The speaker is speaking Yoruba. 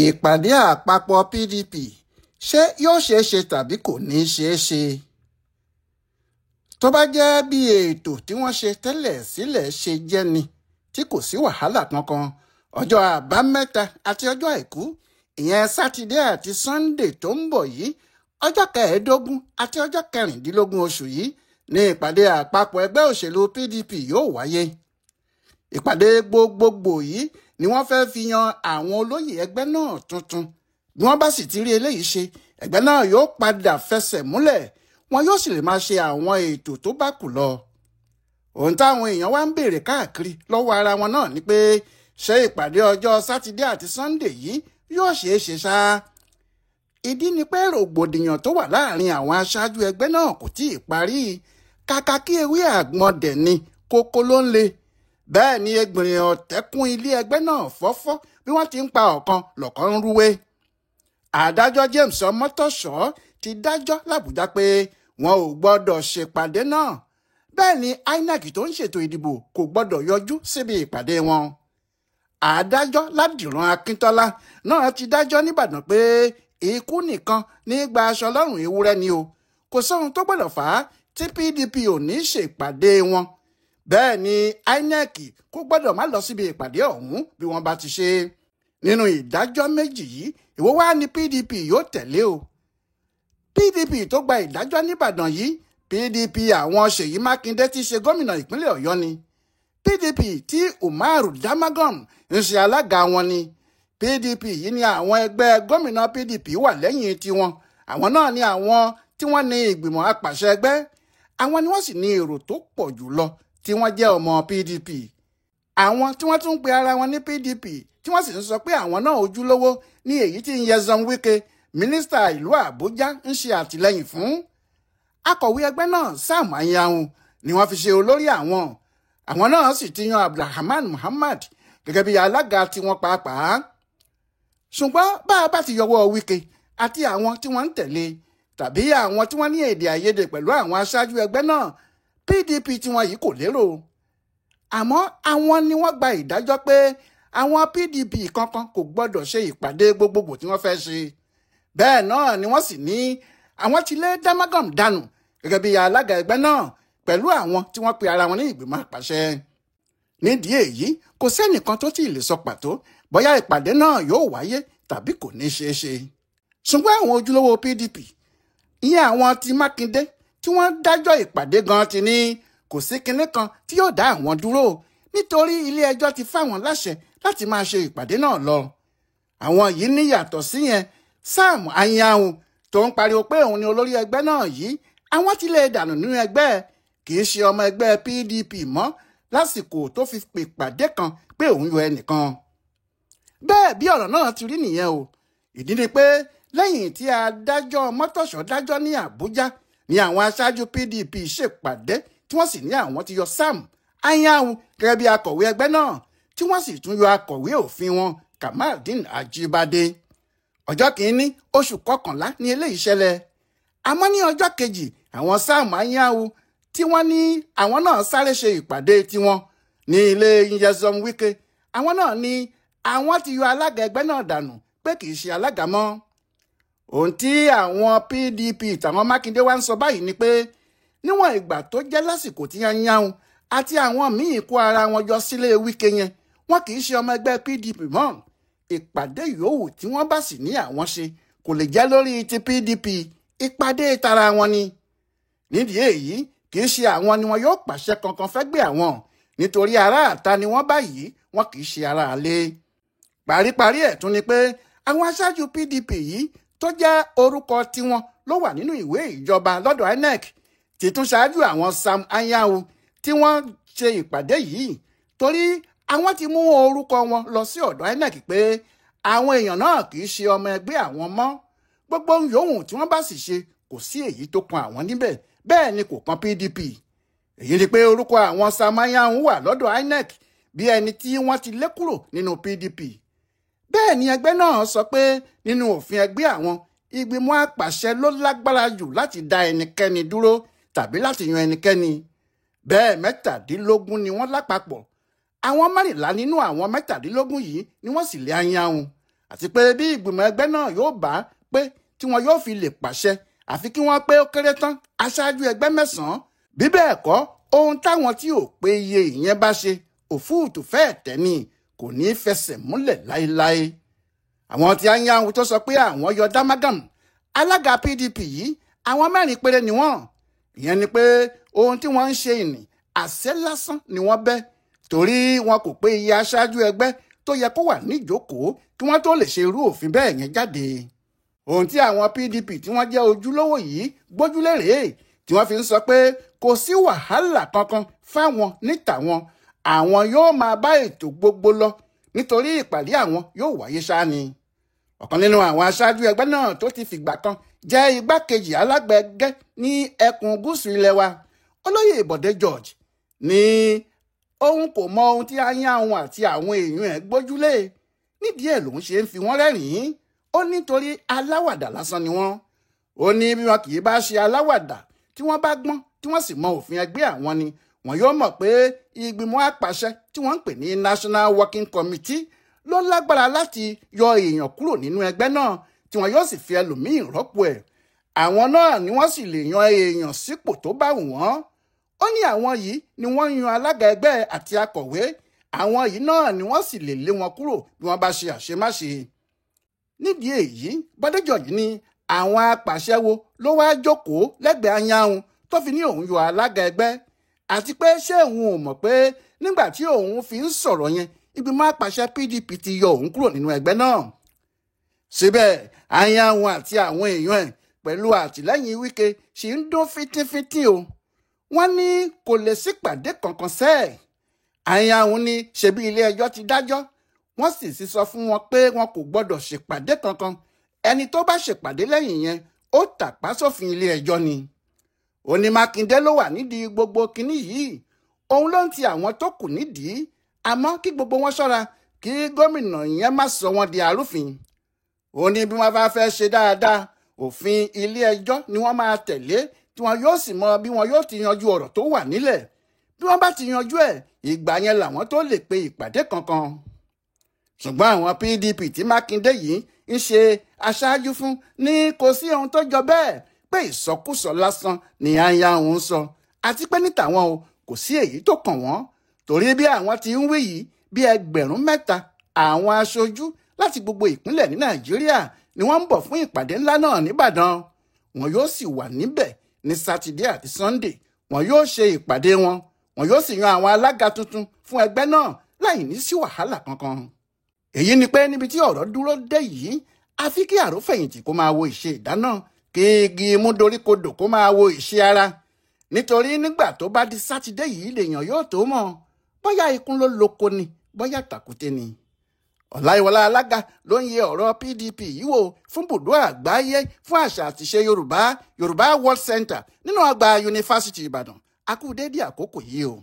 Ìpàdé àpapọ̀ PDP, ṣé yóò ṣeé ṣe tàbí kò ní ṣeé ṣe? Tó bá jẹ́ bí ètò tí wọ́n ṣe tẹ́lẹ̀ sílẹ̀ ṣe jẹ́ ni tí kò sí wàhálà kankan, ọjọ́ Àbámẹ́ta àti ọjọ́ Àìkú, ìyẹn Sátidé àti Sọ́ńdè tó ń bọ̀ yìí, ọjọ́ 15 àti ọjọ́ 16 oṣù yìí ní ìpàdé àpapọ̀ ẹgbẹ́ òṣèlú PDP yóò wáyé. Ìpàdé gbogbogbò yìí ni wọ́n fẹ́ fi yan àwọn olóyè ẹgbẹ́ náà tuntun. Bí wọ́n bá sì ti rí eléyìí ṣe, ẹgbẹ́ náà yóò padà fẹsẹ̀ múlẹ̀, wọn yóò sì lè máa ṣe àwọn ètò tó bá kù lọ. Ohun táwọn èèyàn wá ń béèrè káàkiri lọ́wọ́ ara wọn náà ni pé ṣé ìpàdé ọjọ́ Sátidé àti Sọ́ńdè yìí yóò ṣeé ṣe ṣá? Ìdí ni pé rògbòdìyàn tó wà láàrin àwọn aṣáájú ẹgbẹ́ náà kò tí ì parí. Kàkà kí ewé àgbọn dẹ̀ ni kókó ló ń le. Bẹ́ẹ̀ ni ẹgbìnrin ọ̀tẹ̀ kún ilé ẹgbẹ́ náà fọ́fọ́ bí wọ́n ti ń pa ọ̀kan lọ̀kan ń rúwé. Adájọ́ James Ọmọ́tọ̀ṣọ́ ti dájọ́ l'Àbújá pé wọn ò gbọ́dọ̀ ṣèpàdé náà. Bẹ́ẹ̀ ni INEC tó ń ṣètò ìdìbò kò gbọ́dọ̀ yọjú síbi ìpàdé wọn. Adájọ́ Ládìran Akíntọ́lá náà ti dájọ́ n'Ìbàdàn pé ikú nìkan ní gba aṣọ lọ́rùn ewúrẹ́ ni o. Kò sóhun tó gbọ́dọ̀ fà á tí PDP ò ní ṣèpàdé wọn. Bẹ́ẹ̀ ni INEC kò gbọ́dọ̀ má lọ síbi ìpàdé ọ̀hún bí wọ́n bá ti ṣe. Nínú ìdájọ́ méjì yìí, ìwọ wá ní PDP yóò tẹ̀lé o. PDP tó gba ìdájọ́ n'Ìbàdàn yìí, PDP àwọn Ṣèyí Mákindé tí ṣe gómìnà ìpínlẹ̀ Ọ̀yọ́ ni. PDP tí Umaru Damagum ń ṣe alága wọn ni. PDP yìí ni àwọn ẹgbẹ́ gómìnà PDP wà lẹ́yìn tiwọn. Àwọn náà ni àwọn tí wọ́n ní ìgbìmọ̀ apàṣẹ ẹgbẹ́. Àwọn ni wọ́n sì ní èrò tó pọ̀ jù lọ tí wọ́n jẹ́ ọmọ PDP. Àwọn tí wọ́n tún ń pe ara wọn ní PDP tí wọ́n sì ń sọ pé àwọn náà ojúlówó ní èyí tí Nyesom Wike, mínísítà ìlú Àbújá, ń ṣe àtìlẹ́yìn fún. Akọ̀wé ẹgbẹ́ náà Sam Anyanwu ni wọ́n fi ṣe olórí àwọn. Àwọn náà sì ti yan Abdulrahman Muhammad gẹ́gẹ́ bí alága tiwọn pàápàá. Ṣùgbọ́n bá a bá ti yọwọ́ Wike àti àwọn tí wọ́n ń tẹ̀lé tàbí àwọn tí wọ́n ní èdè àìyedè pẹ̀lú àwọn aṣáájú ẹgbẹ́ náà, PDP tiwọn yìí kò lérò. Àmọ́ àwọn ni wọ́n gba ìdájọ́ pé àwọn PDP kankan kò gbọ́dọ̀ ṣe ìpàdé gbogbogbò tí wọ́n fẹ́ ṣe. Bẹ́ẹ̀ náà ni wọ́n sì ní àwọn ti lé Damagum dànù gẹ́gẹ́ bí alága ẹgbẹ́ náà pẹ̀lú àwọn tí wọ́n pe ara wọn ní ìgbìmọ̀ àpàṣẹ. Nídìí èyí, kò sẹ́nìkan tó tí ì lè sọ pàtó bóyá ìpàdé náà yóò wáyé tàbí kò ní ṣeé ṣe. Ṣùgbọ́n àwọn ojúlówó PDP, ìyẹn àwọn ti Mákindé tí wọ́n dájọ́ ìpàdé gan ti ní kò sí kinní kan tí yóò dá àwọn dúró nítorí ilé ẹjọ́ ti fáwọn láṣẹ láti máa ṣe ìpàdé náà lọ. Àwọn yìí ní yàtọ̀ sí yẹn, Sam Anyanwu tó ń pariwo pé òun ni olórí ẹgbẹ́ náà yìí, àwọn ti lè dànù nínú ẹgbẹ́, kì í ṣe ọmọ ẹgbẹ́ PDP mọ́ lásìkò tó fi pè pàdé kan pé òun yọ ẹnìkan. Bẹ́ẹ̀ bí ọ̀rọ̀ náà ti rí nìyẹn o. Ìdí ni pé lẹ́yìn tí adájọ́ Mọ́tọ̀ṣọ́ dájọ́ ní Àbújá ni àwọn aṣáájú PDP ṣèpàdé tí wọ́n sì ní àwọn ti yọ Sam Anyanwu gẹ́gẹ́ bí akọ̀wé ẹgbẹ́ náà, tí wọ́n sì tún yọ akọ̀wé òfin wọn Kamaldeen Ajibade. Ọjọ́ 1 oṣù kọkànlá ni eléyìí ṣẹlẹ̀. Àmọ́ ní ọjọ́ 2, àwọn Sam Anyanwu tí wọ́n ní àwọn náà sáré ṣe ìpàdé tiwọn ní ilé Nyesom Wike. Àwọn náà ní àwọn ti yọ alága ẹgbẹ́ náà dànù pé kì í ṣe alága mọ́. Ohun tí àwọn PDP tàwọn Mákindé wá ń sọ báyìí ni pé níwọ̀n ìgbà tó jẹ́ lásìkò tí Anyanwu àti àwọn míì kó ara wọn jọ sílé Wike yẹn, wọn kì í ṣe ọmọ ẹgbẹ́ PDP mọ́. Ìpàdé yòówù tí wọ́n bá sì ní àwọn ṣe kò lè jẹ́ lórí ti PDP, ìpàdé tara wọn ni. Nídìí èyí, kì í ṣe àwọn ni wọn yóò pàṣẹ kankan fẹ́ gbé àwọn, nítorí ará àta ni wọ́n báyìí, wọn kì í ṣe ará àlè. Paríparí ẹ̀ tún ni pé àwọn aṣáájú PDP yìí tó jẹ́ orúkọ tiwọn ló wà nínú ìwé ìjọba lọ́dọ̀ INEC ti tún ṣáájú àwọn Sam Anyanwu tí wọ́n ṣe ìpàdé yìí, torí àwọn ti mú orúkọ wọn lọ sí ọ̀dọ̀ INEC pé àwọn èèyàn náà kì í ṣe ọmọ ẹgbẹ́ àwọn mọ́. Gbogbo ohun yòówù tí wọ́n bá sì ṣe kò sí èyí tó kan àwọn níbẹ̀, bẹ́ẹ̀ ni kò kan PDP. Èyí ni pé orúkọ àwọn Sam Anyanwu wà lọ́dọ̀ INEC bí ẹni tí wọ́n ti lé kúrò nínú PDP. Bẹ́ẹ̀ ni ẹgbẹ́ náà sọ pé nínú òfin ẹgbẹ́ àwọn, ìgbìmọ̀ apàṣẹ ló lágbára jù láti dá ẹnikẹ́ni dúró tàbí láti yan ẹnikẹ́ni. Bẹ́ẹ̀ 17 ni wọ́n lápapọ̀. Àwọn 14 nínú àwọn 17 yìí ni wọ́n sì lé Anyanwu. Àti pé bí ìgbìmọ̀ ẹgbẹ́ náà yóò bá pé tí wọn yóò fi lè pàṣẹ àfi kí wọ́n pé ó kéré tán aṣáájú ẹgbẹ́ 9. Bí bẹ́ẹ̀ kọ́, ohun táwọn tí ò pé iye ìyẹn bá ṣe òfúùtù fẹ́ẹ̀ tẹ́ ni, kò ní í fẹsẹ̀ múlẹ̀ láéláé. Àwọn tí Anyanwu tó sọ pé àwọn yọ Damagum alága PDP yìí, àwọn 4 péré ni wọ́n. Ìyẹn ni pé ohun tí wọ́n ń ṣe ìní àṣẹ lásán ni wọ́n bẹ́, torí wọn kò pé iye aṣáájú ẹgbẹ́ tó yẹ kó wà níjókòó kí wọ́n tó lè ṣe irú òfin bẹ́ẹ̀ yẹn jáde. Ohun tí àwọn PDP tí wọ́n jẹ́ ojúlówó yìí gbójúlé rèé tí wọ́n fi ń sọ pé kò sí wàhálà kankan fáwọn nítàwọn, àwọn yóò máa bá ètò gbogbo lọ nítorí ìpàdé àwọn yóò wáyé ṣáá ni. Ọ̀kan nínú àwọn aṣáájú ẹgbẹ́ náà tó ti fìgbà kan jẹ́ igbákejì alága ẹgbẹ́ ní ẹkùn gúúsù ilẹ̀ wa, Olóyè Bọ̀dé George, ní òun kò mọ ohun tí Anyanwu àti àwọn èèyàn ẹ̀ gbójúlé, nídìí ẹ̀ lòun ṣe ń fi wọ́n rẹ́rìn-ín. Ó nítorí aláwàdà lásán ni wọ́n. Ó ní bí wọn kì í bá ṣe aláwàdà, tí wọ́n bá gbọ́n tí wọ́n sì mọ òfin ẹgbẹ́ àwọn ni, wọn yóò mọ̀ pé ìgbìmọ̀ apàṣẹ tí wọ́n ń pè ní National Working Committee ló lágbára láti yọ èèyàn kúrò nínú ẹgbẹ́ náà tí wọn yóò sì fi ẹlòmíín rọ́pò ẹ̀. Àwọn náà ni wọ́n sì lè yan èèyàn sípò tó bá wù wọ́n. Ó ní àwọn yìí ni wọ́n yan alága ẹgbẹ́ àti akọ̀wé, àwọn yìí náà ni wọ́n sì lè lé wọn kúrò bí wọ́n bá ṣe àṣemáṣe. Nídìí èyí, Bọ́dé George ní àwọn apàṣẹ wo ló wá jókòó lẹ́gbẹ̀ẹ́ Anyanwu tó fi ní òun yọ alága ẹgbẹ́, àti pé ṣé òun ò mọ̀ pé nígbà tí òun fi ń sọ̀rọ̀ yẹn, ìgbìmọ̀ apàṣẹ PDP ti yọ òun kúrò nínú ẹgbẹ́ náà. Síbẹ̀ Anyanwu àti àwọn èèyàn ẹ̀ pẹ̀lú àtìlẹ́yìn Wike ṣì ń dún fíntífíntí o. Wọ́n ní kò lè sípàdé kankan sẹ́ẹ̀. Anyanwu ní ṣebí ilé ẹjọ́ ti dájọ́, wọ́n sì ti sọ fún wọn pé wọn kò gbọ́dọ̀ ṣèpàdé kankan. Ẹni tó bá ṣèpàdé lẹ́yìn yẹn ó tàpá sófin ilé ẹjọ́ ni. Ó ní Mákindé ló wà nídìí gbogbo kinní yìí, òun ló ń ti àwọn tó kù nídìí, àmọ́ kí gbogbo wọn ṣọ́ra kí gómìnà yẹn má sọ wọn di arúfin. Ó ní bí wọ́n bá fẹ́ ṣe dáadáa, òfin ilé ẹjọ́ ni wọ́n máa tẹ̀lé tí wọn yóò sì mọ bí wọn yóò ti yanjú ọ̀rọ̀ tó wà nílẹ̀. Bí wọ́n bá ti yanjú ẹ̀, ìgbà yẹn làwọn tó lè pe ìpàdé kankan. Ṣùgbọ́n àwọn PDP tí Mákindé yìí ń ṣe aṣáájú fún ní kò sí ohun tó jọ bẹ́ẹ̀, pé ìsọkúsọ lásán ni Anyanwu ń sọ, àti pé ní tàwọn o kò sí èyí tó kàn wọ́n, torí bí àwọn ti ń wí yìí bí 3,000 àwọn aṣojú láti gbogbo ìpínlẹ̀ ní Nàìjíríà ni wọ́n ń bọ̀ fún ìpàdé ńlá náà nìbàdàn. Wọn yóò sì wà níbẹ̀ ní Sátidé àti Sunday. Wọn yóò ṣe ìpàdé wọn, wọn yóò sì yan àwọn alága tuntun fún ẹgbẹ́ náà láì ní sí wàhálà kankan. Èyí ni pé níbi tí ọ̀rọ̀ dúró dé yìí, àfi kí àrófẹ̀yìntì kó máa wo ìṣe ìdáná, kí igi imú doríkodò kó máa wo ìṣe ara. Nítorí nígbà tó bá di Sátidé yìí lèèyàn yóò tó mọ̀ bóyá ikún ló loko ni, bóyá tàkúté ni. Ọláyíwọlá Alága ló ń yẹ ọ̀rọ̀ PDP yìí wò fún bùdó àgbáyé fún àṣà àtìṣe Yorùbá, Yorùbá World Center nínú ọgbà Yunifásítì Ìbàdàn. A kú déédéé àkókò yìí o.